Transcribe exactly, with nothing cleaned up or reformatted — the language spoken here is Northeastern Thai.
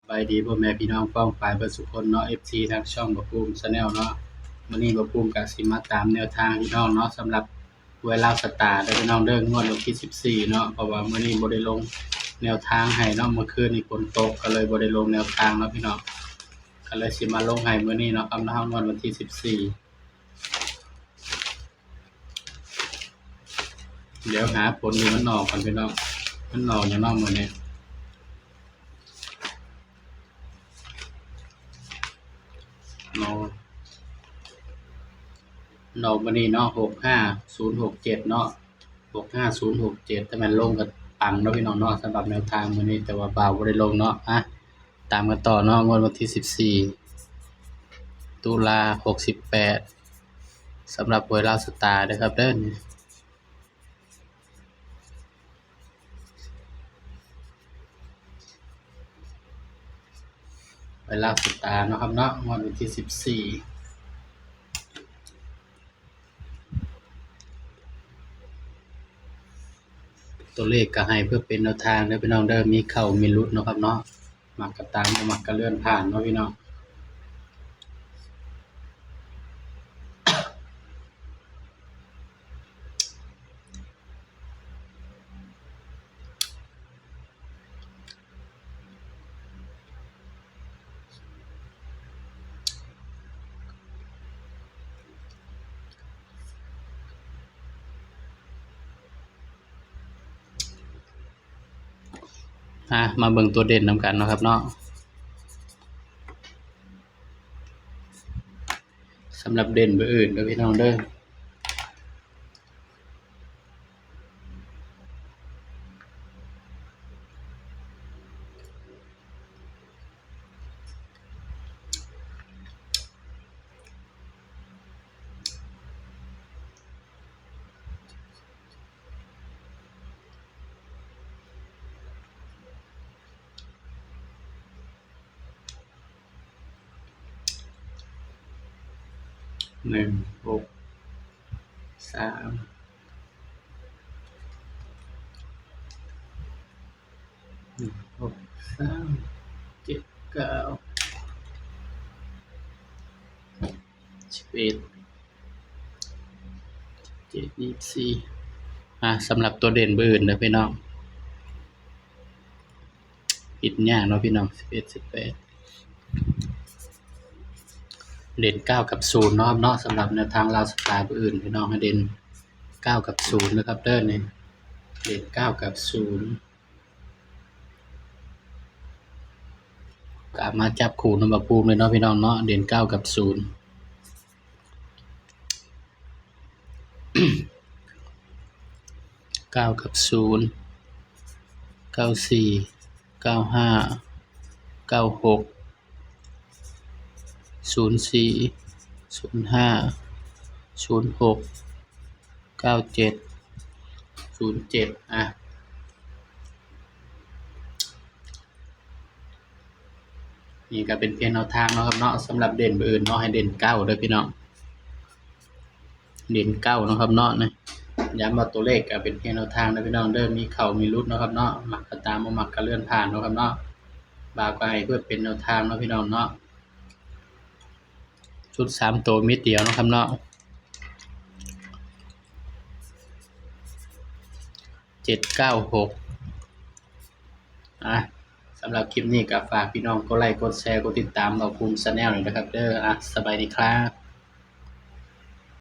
บายดีพ่อแม่พี่น้องป้องปายเบิดสุคนเนาะ เอฟซี ทางช่องบ่าวภูมิ Channel เนาะ มื้อนี้บ่าวภูมิก็สิมาตามแนวทางพี่น้องเนาะ สำหรับหวยลาวสตาร์เด้อพี่น้องเด้อ งวดวันที่สิบสี่เนาะ เพราะว่ามื้อนี้บ่ได้ลงแนวทางให้เนาะ เมื่อคืนนี้ฝนตกก็เลยบ่ได้ลงแนวทางเนาะพี่น้อง ก็เลยสิมาลงให้มื้อนี้เนาะครับเนาะ งวดวันที่สิบสี่ เดี๋ยวหาผลที่มันออกก่อนพี่น้อง มันออกอย่างนอกมื้อนี้ เนาะ เนาะ มื้อนี้เนาะ หกห้าศูนย์หกเจ็ด เนาะ หกห้าศูนย์หกเจ็ด แต่แม่นลงก็ปังเนาะพี่น้องเนาะ สำหรับแนวทางมื้อนี้ แต่ว่าบ่าวบ่ได้ลงเนาะ อ่ะ ตามกันต่อเนาะ งวดวันที่สิบสี่ ตุลา หกสิบแปด สำหรับหวยลาวสตาร์เด้อครับเด้อ หวยลาวสตาร์เนาะครับเนาะ งวดวันที่สิบสี่ ตัวเลขก็ให้เพื่อเป็นแนวทางเด้อพี่น้องเด้อ มีเข้ามีหลุดเนาะครับเนาะ มักก็ตาม บ่มักก็เลื่อนผ่านเนาะพี่น้อง อ่ะ มาเบิ่งตัวเด่นนำกันเนาะครับเนาะ สำหรับเด่นเบอร์อื่นเด้อพี่น้องเด้อ หนึ่ง หก สาม หนึ่ง หก สาม เจ็ด เก้า สิบเอ็ด เจ็ด ยี่สิบสี่ อ่ะ สำหรับตัวเด่นเบอร์อื่นเด้อพี่น้อง ผิดยากเนาะพี่น้อง สิบเอ็ด สิบแปด เด่นเก้ากับศูนย์เนาะครับเนาะ สำหรับแนวทางลาวสตาร์เบอร์อื่นพี่น้องให้เด่นเก้ากับศูนย์นะครับเด้อ นี่ เด่นเก้ากับศูนย์ ก็มาจับคู่นำบ่าวภูมิเลยเนาะพี่น้องเนาะ เด่นเก้ากับศูนย์ เก้ากับศูนย์ เก้าสี่ เก้าห้า เก้าหก ศูนย์สี่ ศูนย์ห้า ศูนย์หก เก้าเจ็ด ศูนย์เจ็ด อ่ะ นี่ก็เป็นเพียงแนวทางเนาะครับเนาะ สำหรับเด่นเบอร์อื่นเนาะ ให้เด่นเก้าเด้อพี่น้อง เด่นเก้าเนาะครับเนาะ นะ ย้ำว่าตัวเลขก็เป็นเพียงแนวทางนะพี่น้องเด้อ มีเข้ามีหลุดเนาะครับเนาะ มักก็ตาม บ่มักก็เลื่อนผ่านเนาะครับเนาะ บ่าวก็ให้เพื่อเป็นแนวทางเนาะพี่น้องเนาะ ชุดสามตัวเม็ดเดียวเนาะครับเนาะ เจ็ดเก้าหก อ่ะ สำหรับคลิปนี้ก็ฝากพี่น้องกดไลค์ กดแชร์ กดติดตามบ่าวภูมิ Channel หน่อยนะครับเด้อ อ่ะ สบายดีครับ